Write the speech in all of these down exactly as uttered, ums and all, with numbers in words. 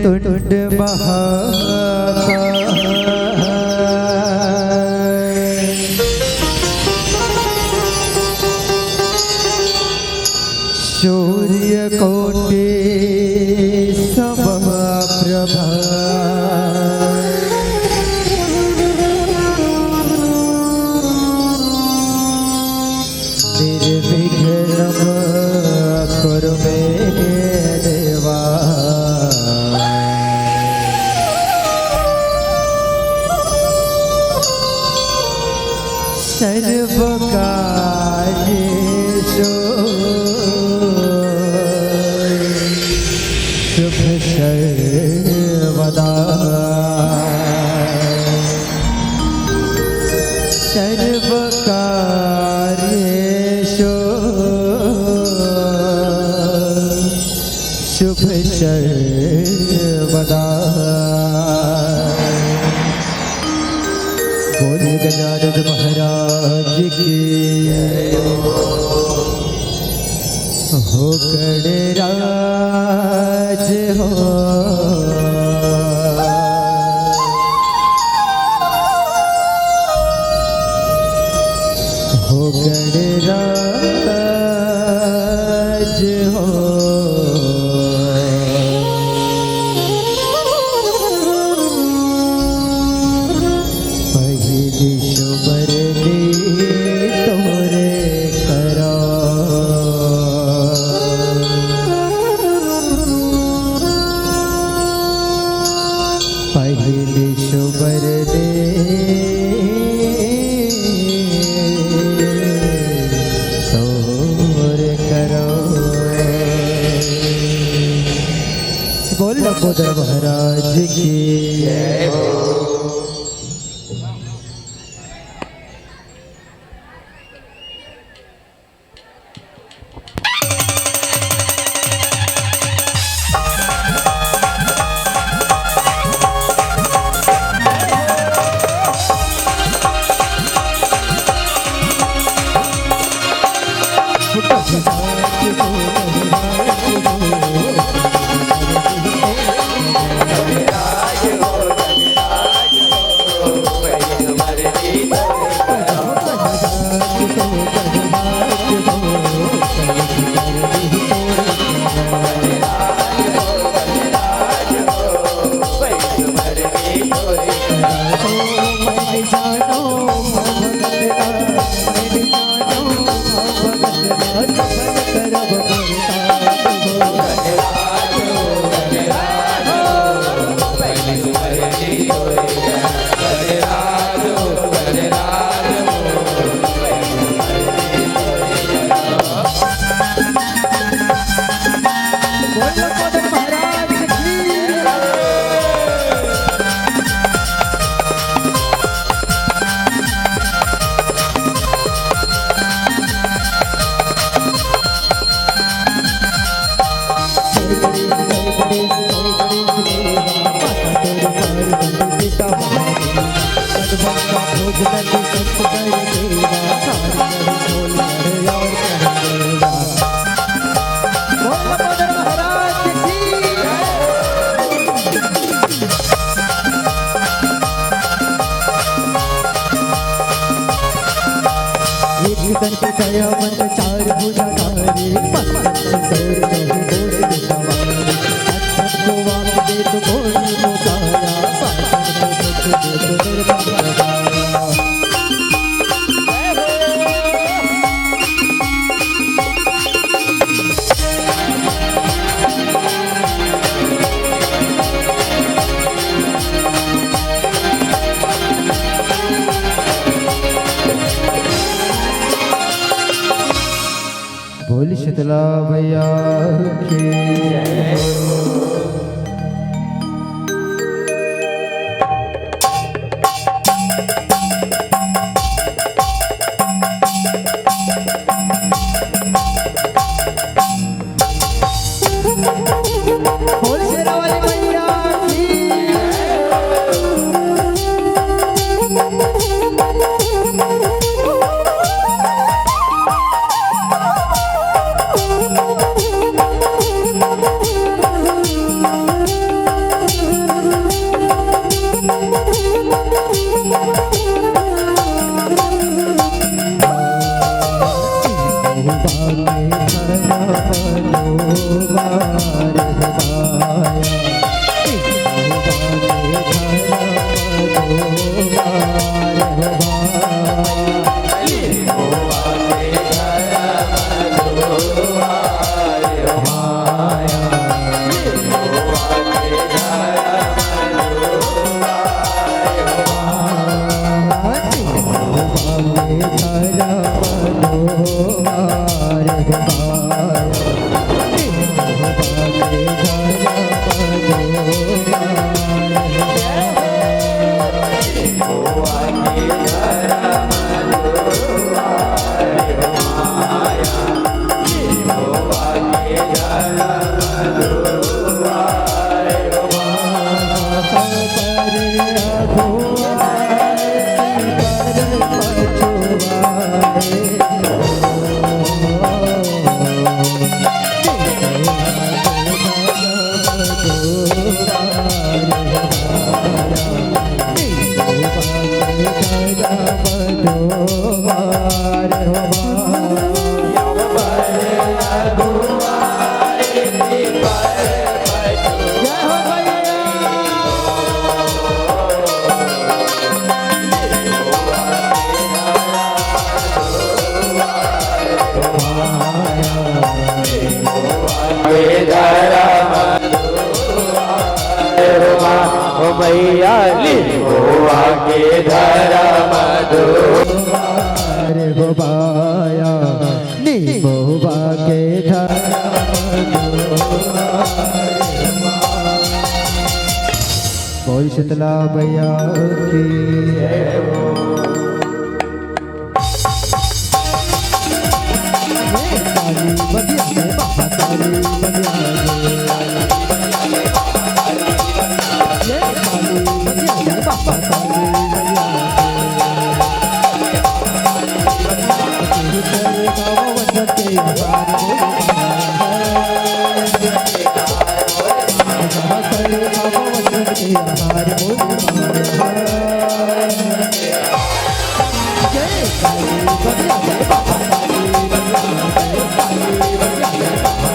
तुंड महाकाय, सूर्य कोटि समप्रभा, निर्विघ्नं कुरु मे देवा। सर्वकार्येषु शुभ सर्वदा। सर्वकार्येषु शुभ सर्वदा। बोलिए गजानन महाराज की। हो गणराज हो, हो गणराज हो। पहिली सुमरनी तोरे करा, पहिली सुमरनी तोरे करा। बोल लंबोदर महाराज की जय हो। बोल शीतला मैया की। ओ भैया लिंबुआ के धरम दुआर हो बाया, लिंबुआ के धरम दुआर। बोल शीतला मैया की जय हो।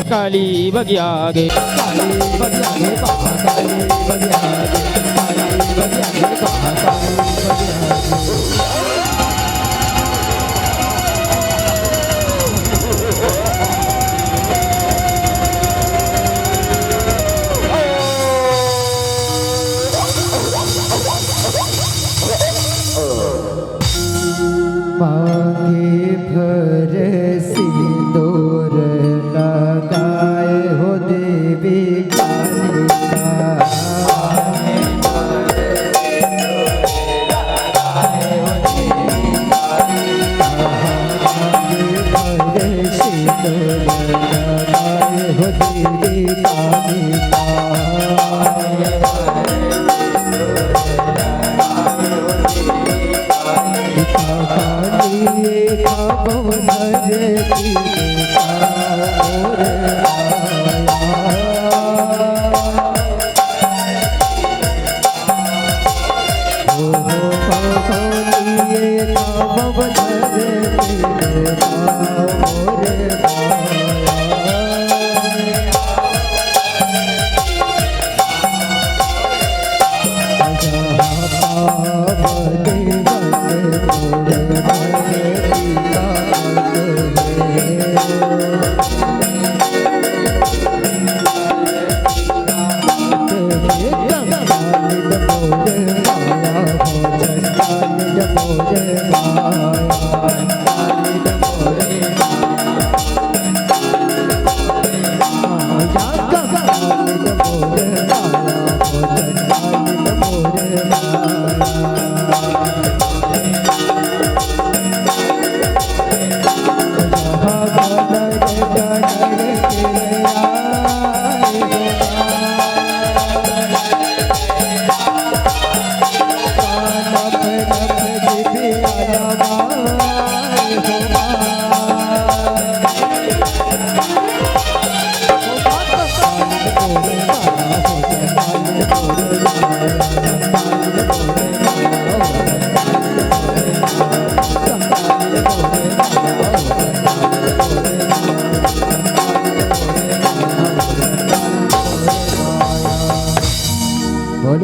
काली बगिया गे, काली बगिया गे, काली बगिया गे, काली बगिया गे, काली बगिया गे। मांगे भर सिंदूर लगाए हो देवी कालिका। मांगे भर सिंदूर लगाए हो देवी कालिका।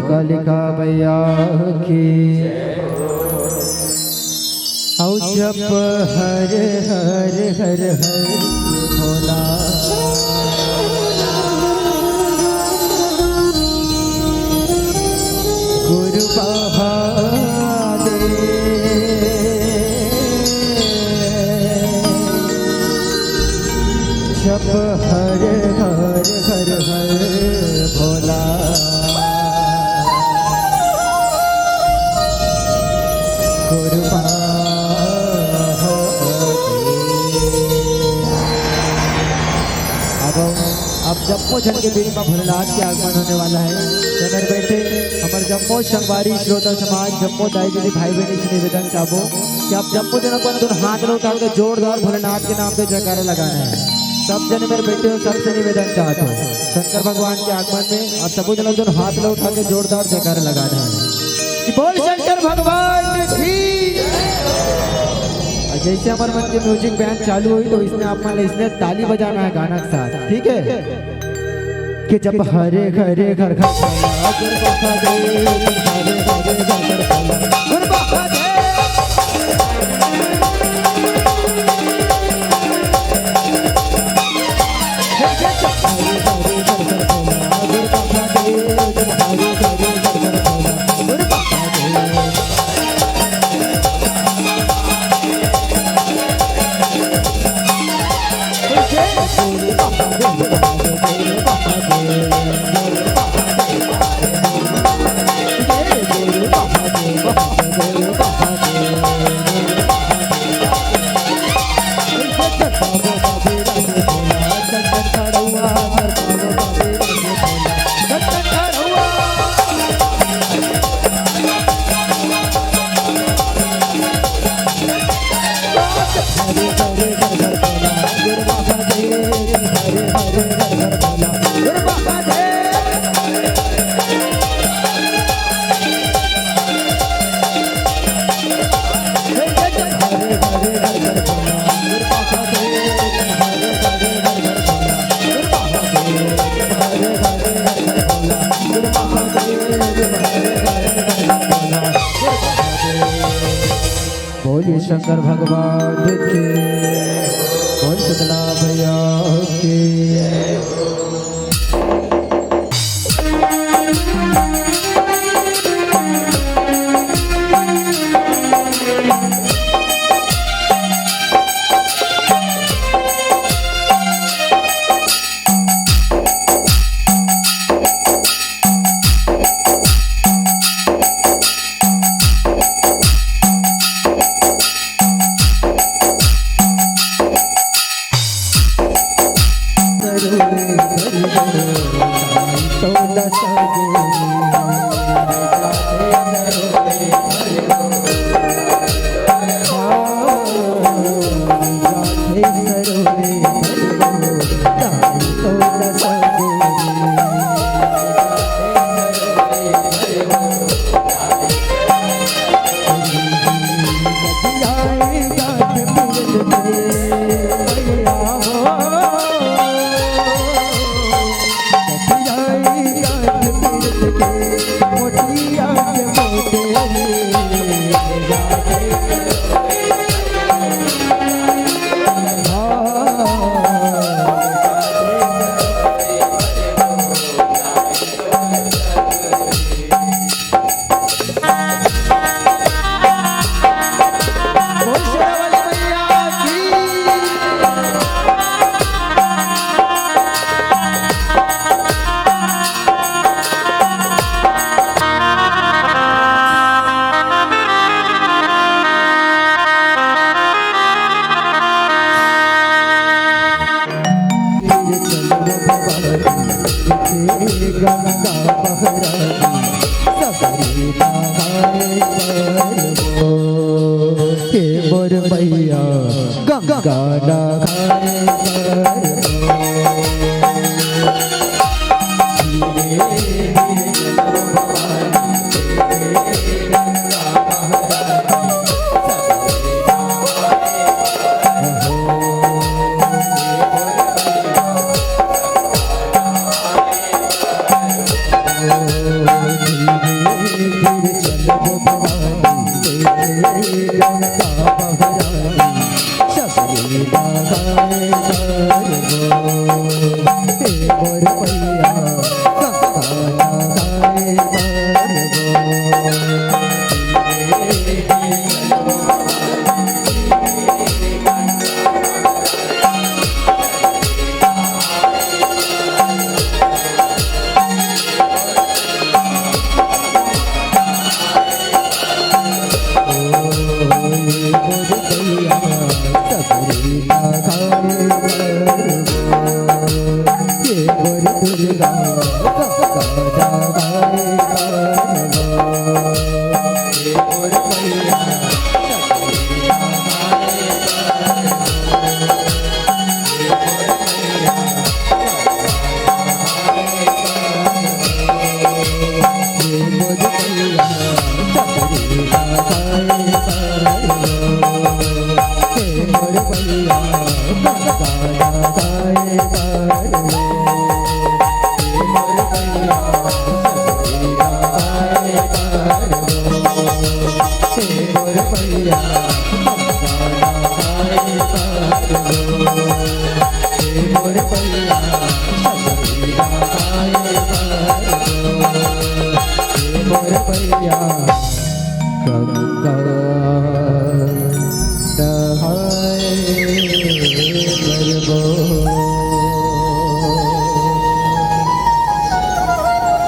कालिका मैया की। अउ जप हर हर हर हर भोला। गुरु महादेव। जप हर हर हर हर भोला। गुरु महादेव। अब, अब जम्मो झन के बीच में भोलेनाथ के आगमन होने वाला है। तो मेरे बेटे, हमर जम्मो संगवारी, श्रोता समाज, जम्मो दाई दीदी, भाई बहन से निवेदन चाहबो कि आप जम्मो झन अपन दोनों हाथ ला उठा के जोरदार भोलेनाथ के नाम पे जयकारा लगाना है। सब जन मेरे बेटे हो, सबसे निवेदन चाहत हो, शंकर भगवान के आगमन में आप सबो जन दोनों हाथ ला उठा के जोरदार जयकारा लगाना है कि बोल शंकर भगवान की। और जैसे हमारे मन के म्यूजिक बैंड चालू हुई, तो इसने आप मन इसने ताली बजाना है गाना के साथ, ठीक है? कि जब हरे हरे घर घर बोलिए शंकर भगवान की, बोल शीतला भैया की।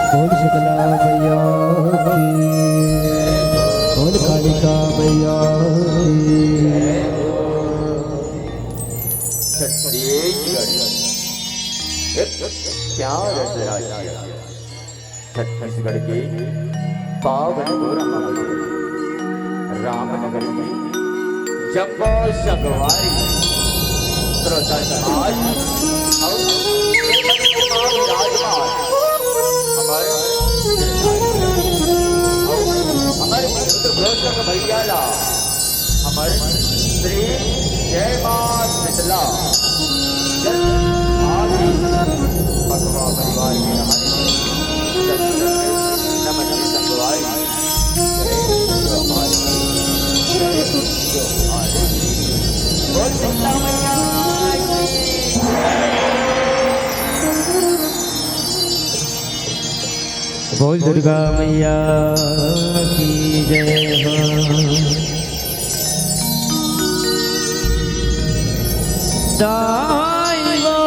बोल शीतला मैया की, बोल कालिका मैया की। छत्तीसगढ़ एक प्यारा सा राज्य, छत्तीसगढ़ के पावन गोरखपुर रामनगर की जम्बो संगवारी श्रोता समाज और विराजमान हमारे हमारे भैया ला हमर श्री जय माँ शीतला जल आदि पकवा परिवार के हमारे जल नमन की संगवारी। जय माँ शीतला। बोल शीतला मैया की। बोल दुर्गा मैया की जय हो। दाई वो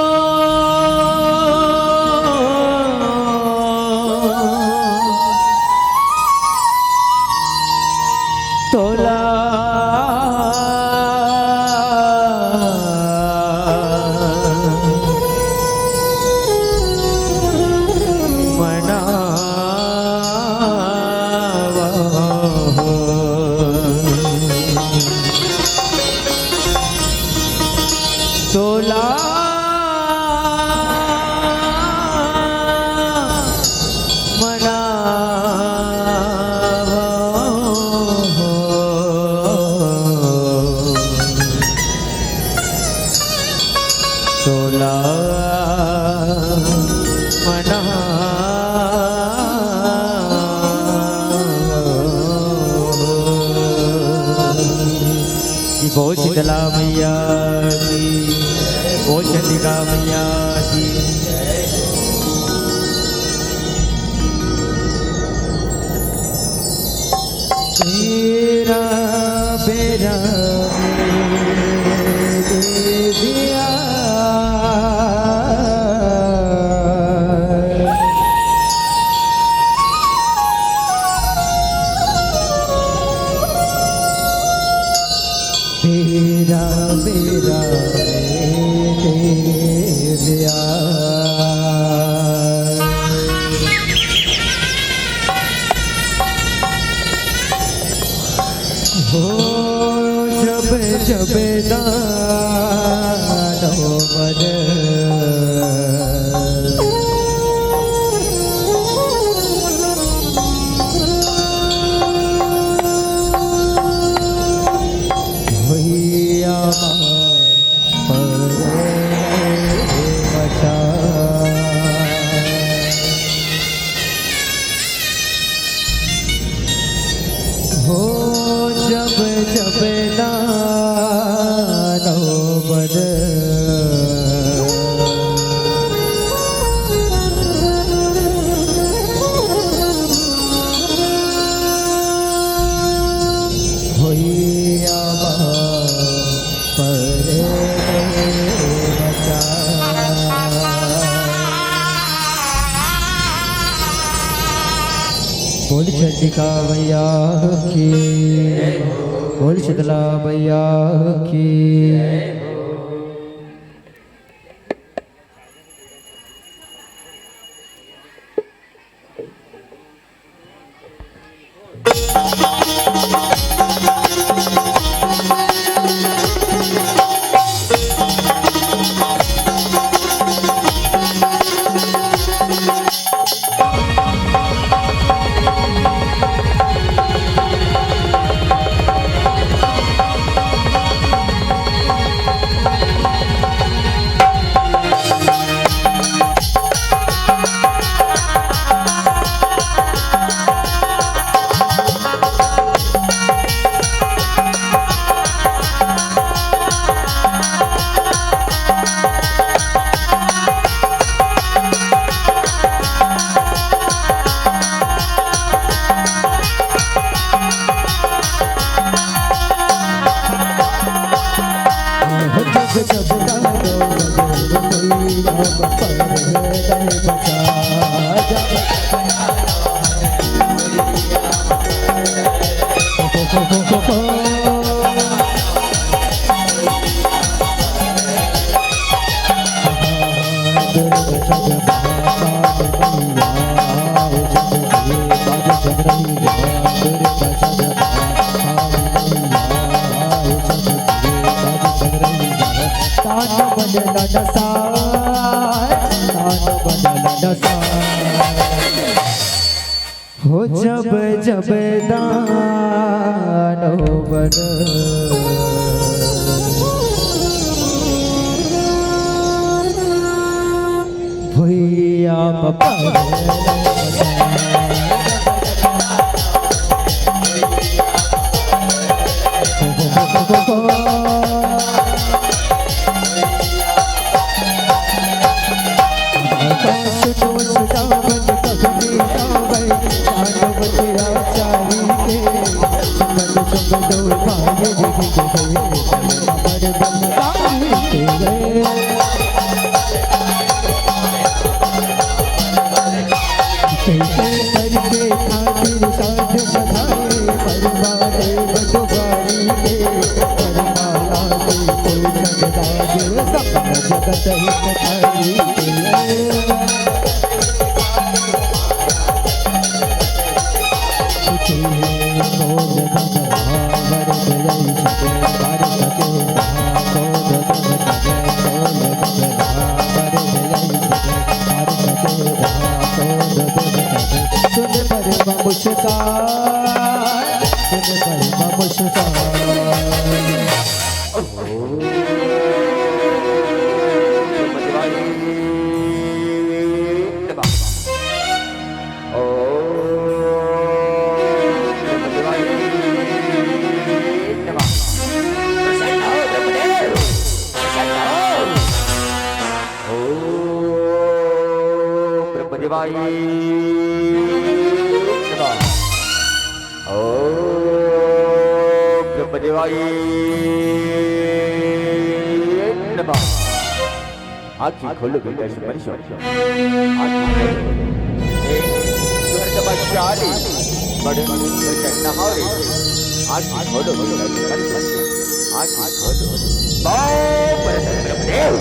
तोला मनावा हो। तोला मनावा हो। तोला मना कि बोल शीतला मैया की, बोल चंडिका मैया की। तेरा बेरा दे दिया। तेरा बेरा दे दिया। हो जब जब दानव मन भैया पर बचा। हो जब जब दानव बन होइया पर बचा। बोल चंडिका मैया की, बोल शीतला मैया की। हो जब जब दानो बन भुइया म पड़े। आँखी खोलो बेटा, सुपर शॉट। आँखी खोलो। ए, तुहर तपस्या रे। बड़े, बड़े, बड़े, नहाओ रे। आँखी खोलो बेटा, सुपर शॉट। आँखी खोलो। बाप रे ब्रह्मदेव।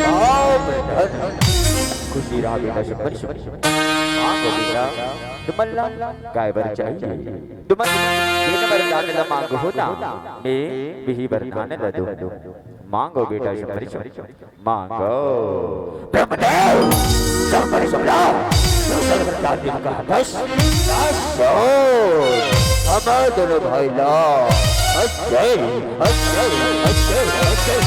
बाप रे। खुशी रहा बेटा, सुपर शॉट। मांगो बेटा, तुमन ला काय बर चाहिए? तुमन जेन वरदान ला मांगहू ना, मैं वही वरदान ला दूं। मांगो बेटा, सुपर शॉट। मांगो। ब्रह्मदेव, सब बड़ी सुन लो। दूसरे का दिल का दस, दस सौ। हमारे दोनों भाई ला। अजय, अजय, अजय।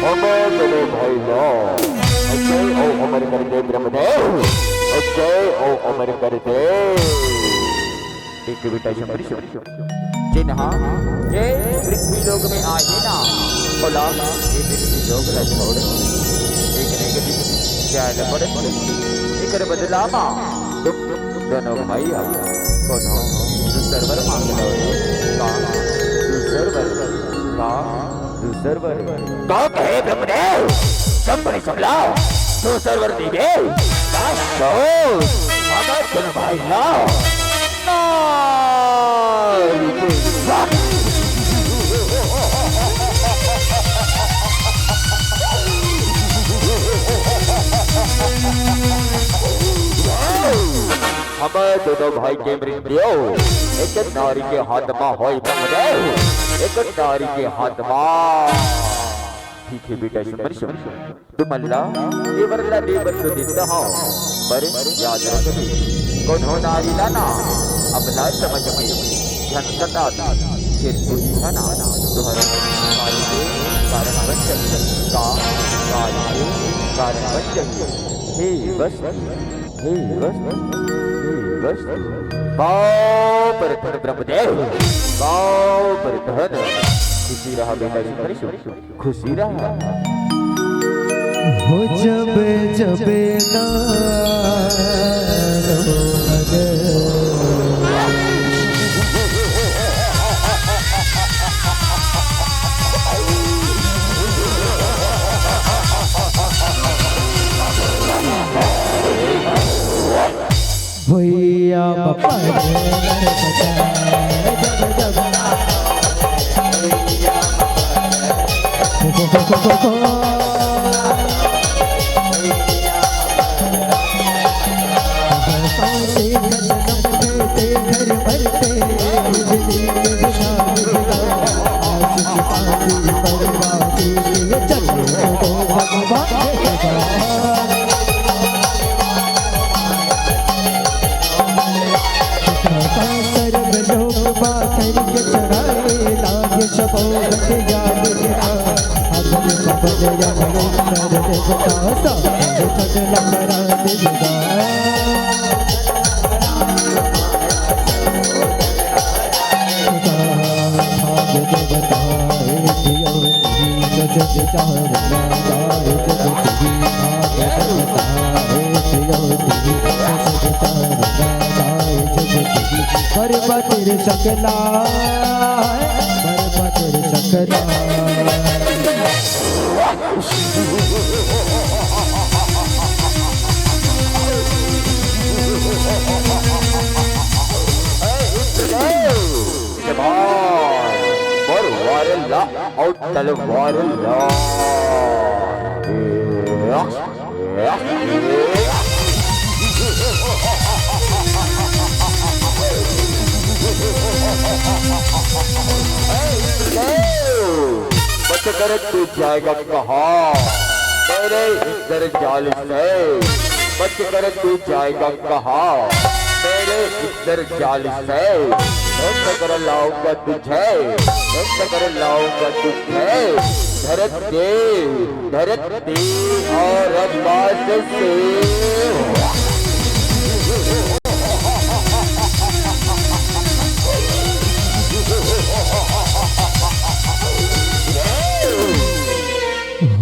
हमारे दोनों भाई ला। अजय अउ अमर कर दे ब्रह्मदेव, अजय अउ अमर कर दे। एक बेटा शंभरी शंभरी। जेन हा, जे पृथ्वी लोक में आही ना, ओला ये पृथ्वी लोक ला छोड़, एक न एक दिन जाय ला पड़े। एकर बदला मा तुम दोनों भाई हा कोनो दूसर वर मांग लो। का दूसर वर? का दूसर वर। का कहे ब्रह्मदेव? सब बड़ी समला। दूसर वर दीबे। का सोच? अगर तुम भाई ना। ना। हमर दोनों भाई के मृत्यु एक नारी के हाथ मा होय, ब्रह्मदेव, एक नारी के हाथ मा। ठीक है बेटा, सुन, सुन। तुमन ला ये वर ला दे बर तो देता हूँ, पर याद रखबे, कोनो नारी ला ना अपना समझ के झन सताबे, फिर तू ही है ना, तुहर काल के कारण बन जही, का काल के कारण बन जही। हे बस हे बस, हे बस। बाप रे धन ब्रह्मदेव, बाप रे धन। खुशी रहा बेटा, सुंदर, खुशी रहा। हो जब जब दानो मगर। भुइया म परन बचाए जब जब। बरबा तेरे सकला, बरबा तेरे सकला। तलवार ला और तलवार ला। बच कर तू जाएगा कहाँ? मेरे इस दरजाल से बच कर तू जाएगा कहाँ? मेरे इस दरजाल से मैं टकरा लाऊंगा तुझे, मैं टकरा लाऊंगा तुझे। धरती, धरती और आकाश से।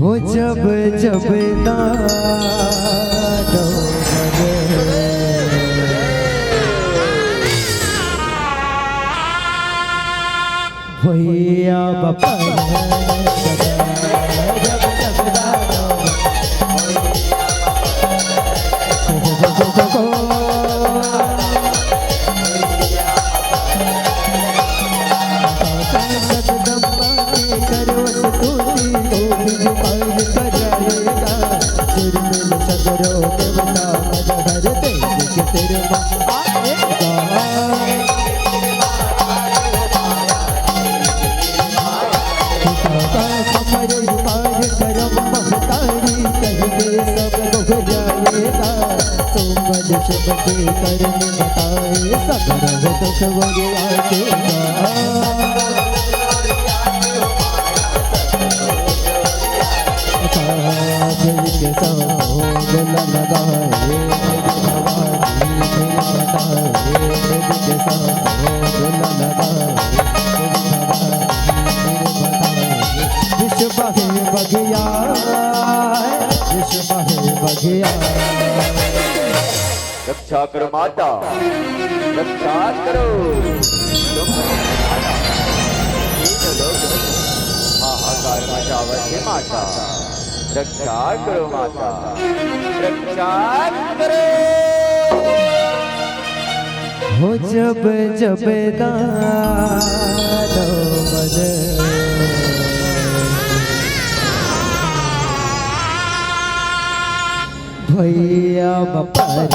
हो जब जब दानो मगर। भुइया म परन बचाए जब जब दानो। रक्षा करो माता, रक्षा करो। हाहाकार मचावत हे माता, रक्षा करो माता, रक्षा करो। हो जब जब दानो मगर। भुइया म परन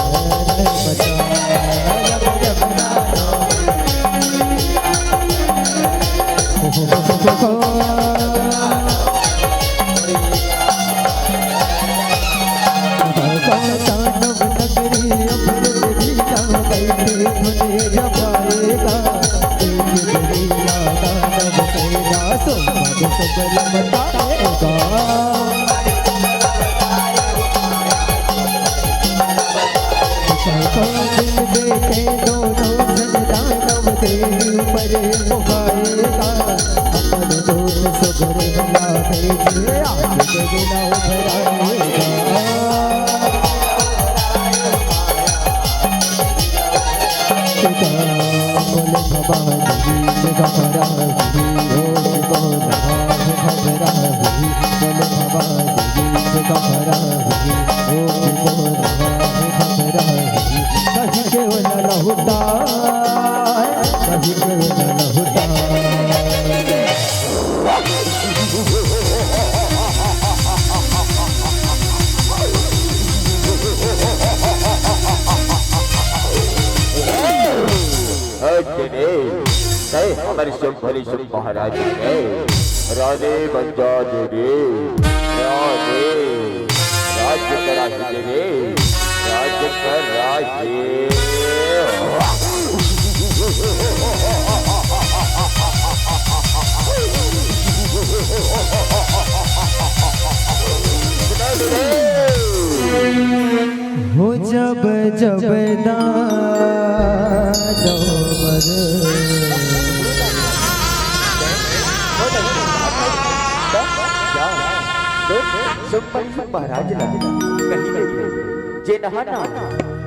बचाए जब जब दानो। शंभरी शंभ महाराज के रानी बन जा देवी, रानी राज कराही देवी, राज कराही। हो जब जब दादो बर। सुन महाराज ला कही देथे, जे नहा ना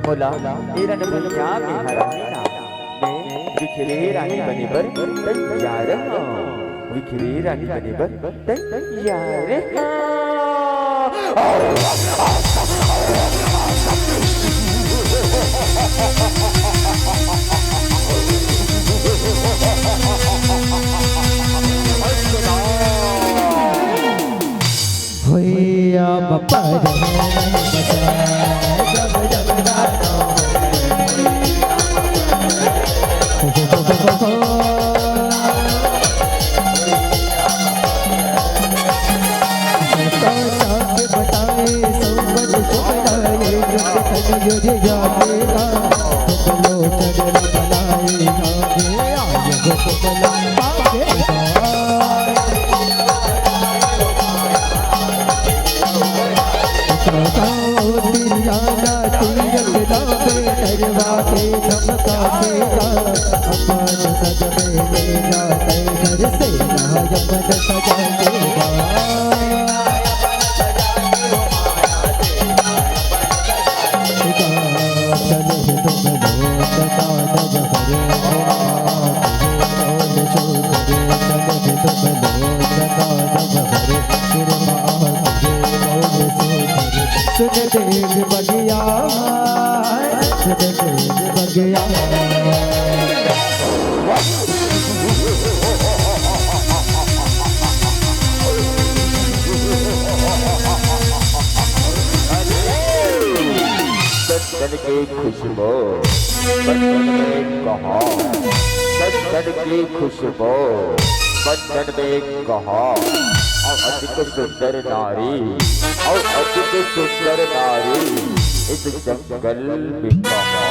मोला ए रणभुइयां में हराही ना, मैं बिखरे रानी बने बर तैयार हंव। बिखरे रानी बने बर तैयार हंव। भुइयां म परन बसा, जब जब गाना। बताए सोबत सुमनाए, जब तन युध जाते का, तुम लोचन बनाए गावे, आय गो तुम लोग पावे। सुन तेज बगिया, सुन तेज बगिया। चंदन की खुशबू, चंदन में कहा, चंदन की खुशबू, चंदन में कहा, और अधिक सुंदर नारी, और अधिक सुंदर नारी इस जंगल में कहा।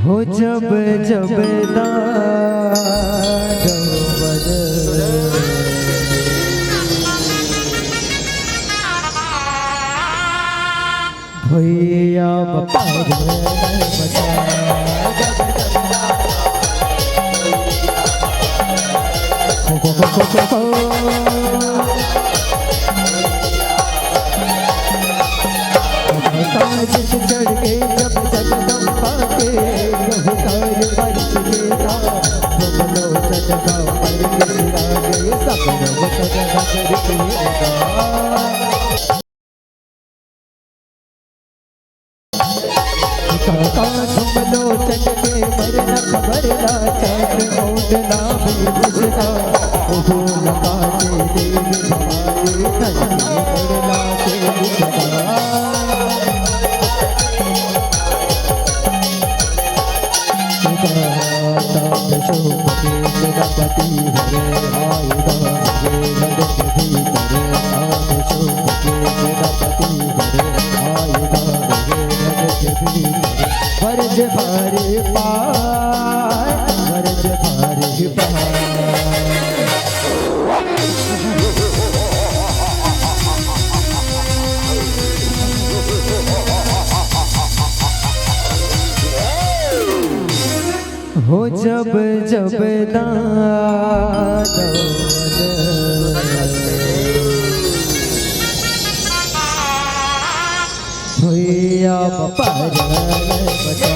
हो जब जब दादो बर। भुइयां म परन बसा। वरज भारी पाए, वरज भारी पाए। हो जब जब दादो भुइयां म परन बसा।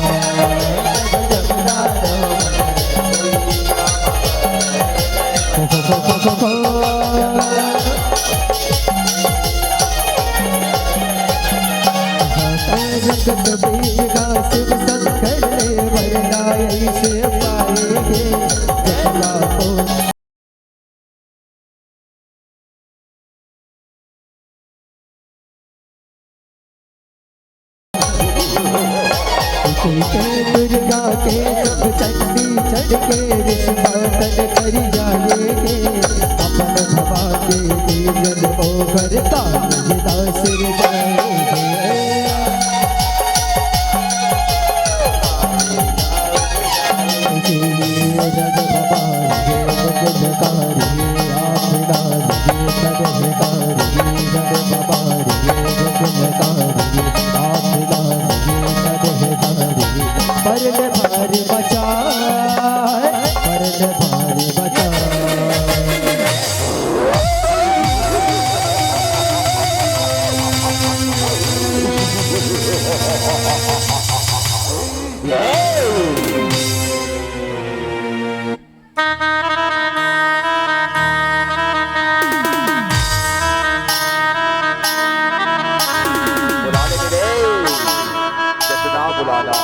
दुर्गा के सब चंडी चढ़ के रिश्वतन करि जाए के, अपन भवा के तीजन ओकर ताज दास रे जाए के। बुला ले रे, जतना बुला ला।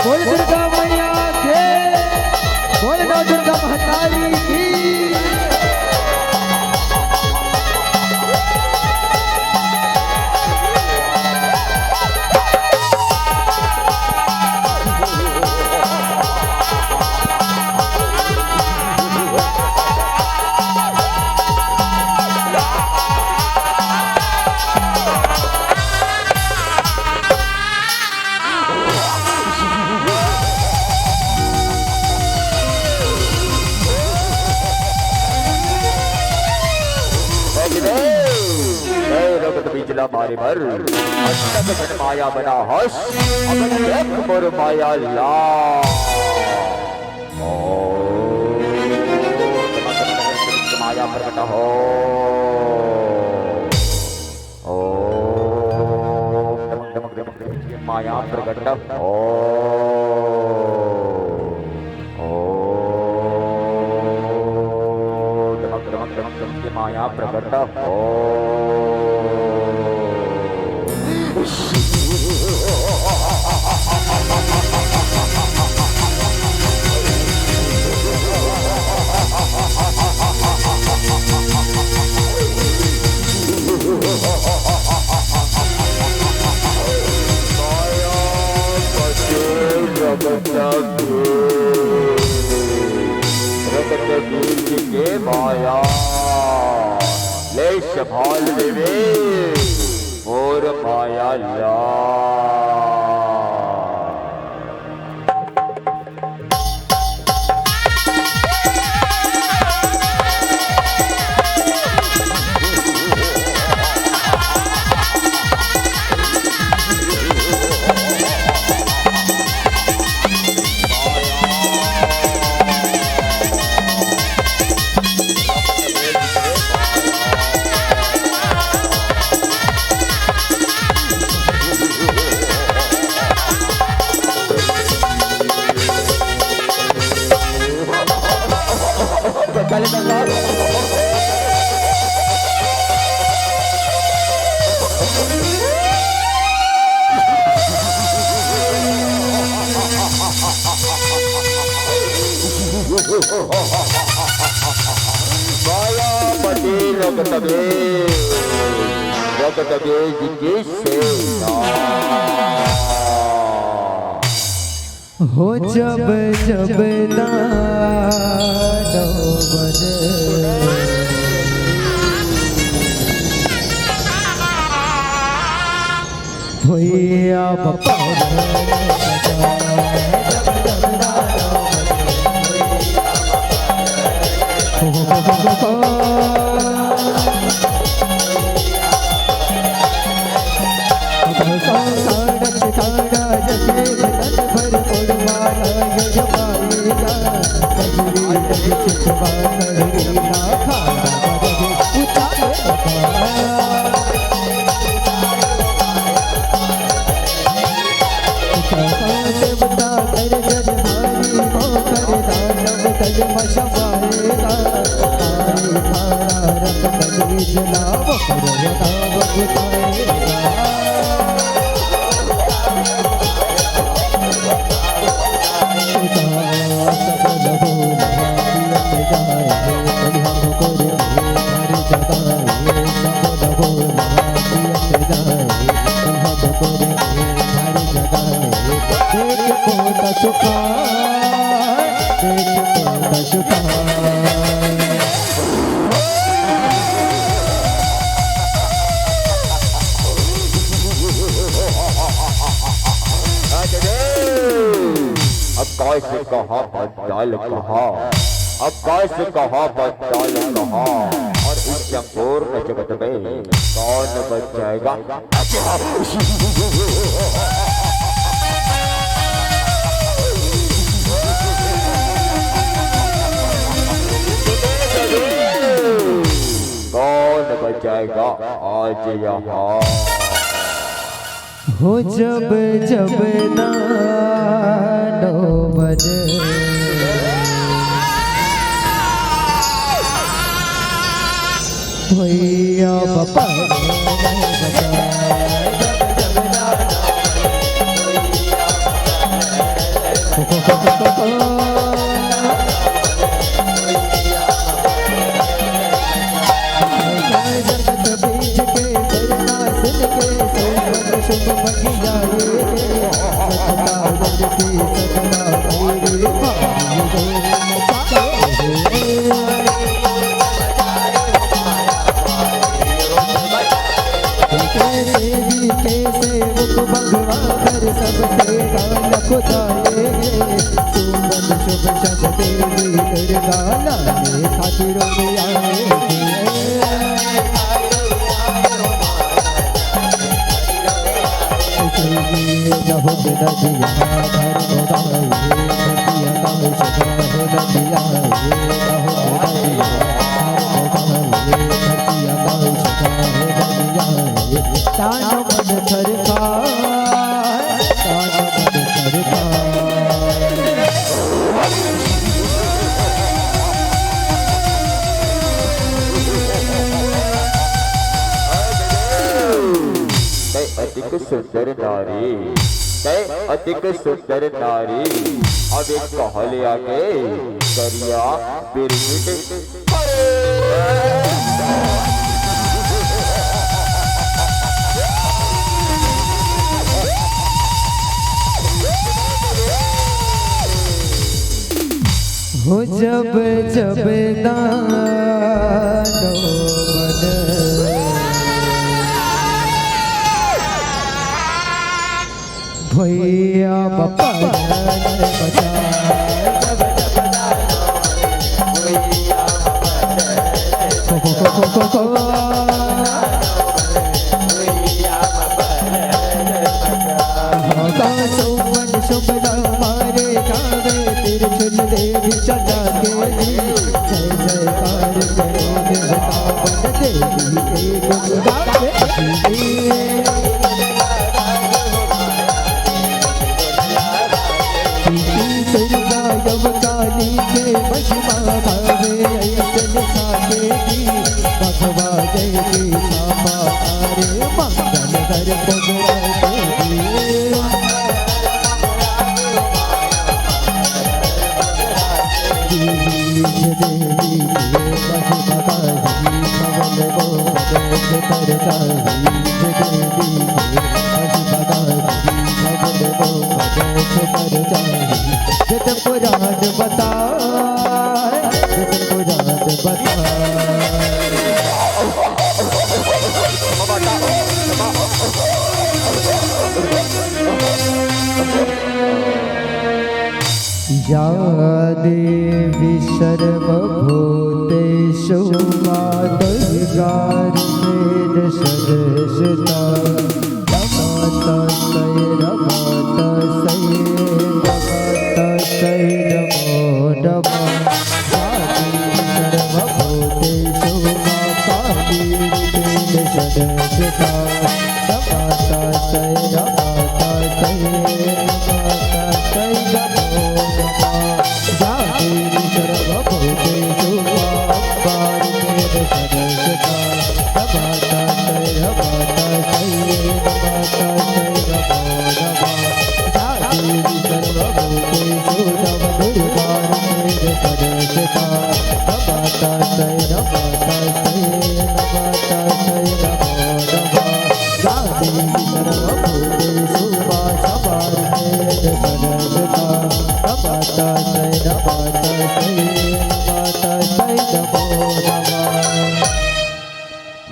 बोल दुर्गा मैया के, बोल नौ दुर्गा महतारी की। मैं रगत बिजला मारे बर अष्टक जन माया बना हस, अब देख मोर माया ला। ओम माया प्रकट हो। ओम नमः नमः नमः नमः माया प्रकट हो। ओम नमः नमः नमः नमः माया प्रकट हो। रगत बीज के माया ले संभाल देवे मोर माया ला। मायापति रगत बीज, रगत बीज की सेना। हो जब जब दानव मन भैया बप्पा चुका, देख तो न चुका। अब काय से कहा बंदल कहा, अब काय से कहा बंदल कहा, और इस चंगोर में जगत में कौन बच जाएगा? कौन बचाएगा आज यहाँ? हो जब जब दानव बन भैया बपा जगत बीज के सुनासन के सोमन शुभ मंगिया रे। सतनावन की सतना मेरे भाई। तेरे भी के सेवक भगवान कर सबसे गाल खुदाए। सुमन शुभ शब्द देवी दुर्गा लाए खातिर में आए। तै अतिक सुंदर नारी, तै अतिक सुंदर नारी। अब एक कहले आगे करिया बिरमिट। हो जब जब दानव बन भैया बपन बजा। सुमन शुभ हमारे गावे, त्रिशूल देवी चला के जी। जय जयकार करो देवता बन देवी के गुण गावे। दुर्गा यम काली के महिमा गावे, ऐसन साके की भगवा जय की छापा मारे, मंगल घर पगड़ा देवी। जत पुराण बता, जत पुराण बता। या देवी सर्वभूतेषु मातर्गार्भेण सदस्यता। नमस्तस्यै नमस्तस्यै नमस्तस्यै नमो नमः। या देवी सर्वभूतेषु मातर्गार्भेण सदस्यता। नमस्तस्यै नमस्तस्यै नमस्तस्यै नमो नमः। या देवी सर्वभूतेषु मातर्गार्भेण सदस्यता। नमस्तस्यै नमस्तस्यै नमस्तस्यै नमो नमः। या देवी सर्वभूतेषु नवदुर्गारूपेण सदस्यता। नमस्तस्यै नमस्तस्यै नमस्तस्यै नमो नमः। या देवी सर्वभूतेषु वासवरूपेण सदस्यता।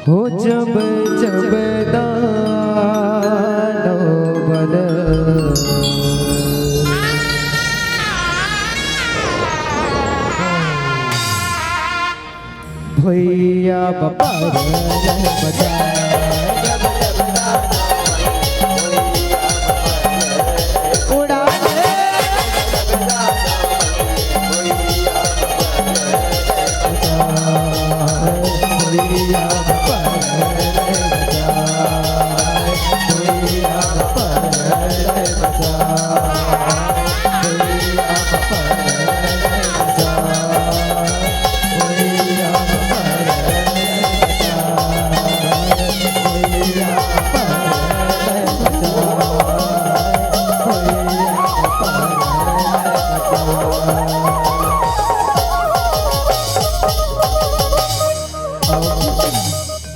हो जब जब दानव बन भैया बाबा रे बचा। उड़ा दे। भैया बाबा रे बचा। भैया बाबा रे बचा। भैया बाबा रे बचा।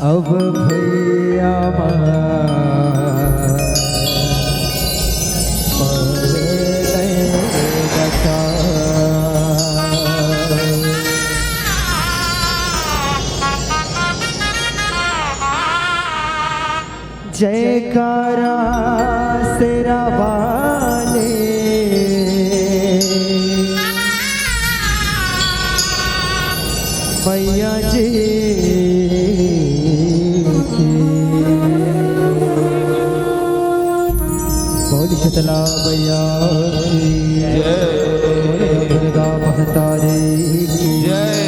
अब भैया मन पर नहीं बचा। जयकारा शेरा वाले मैया जी की। बोल शीतला मैया की। जय। बोल दुर्गा महतारी की। जय।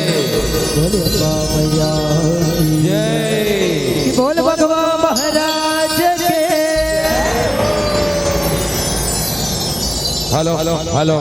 बोल अम्बा मैया की। जय। बोल बघवा महाराज के। Hello, hello, hello.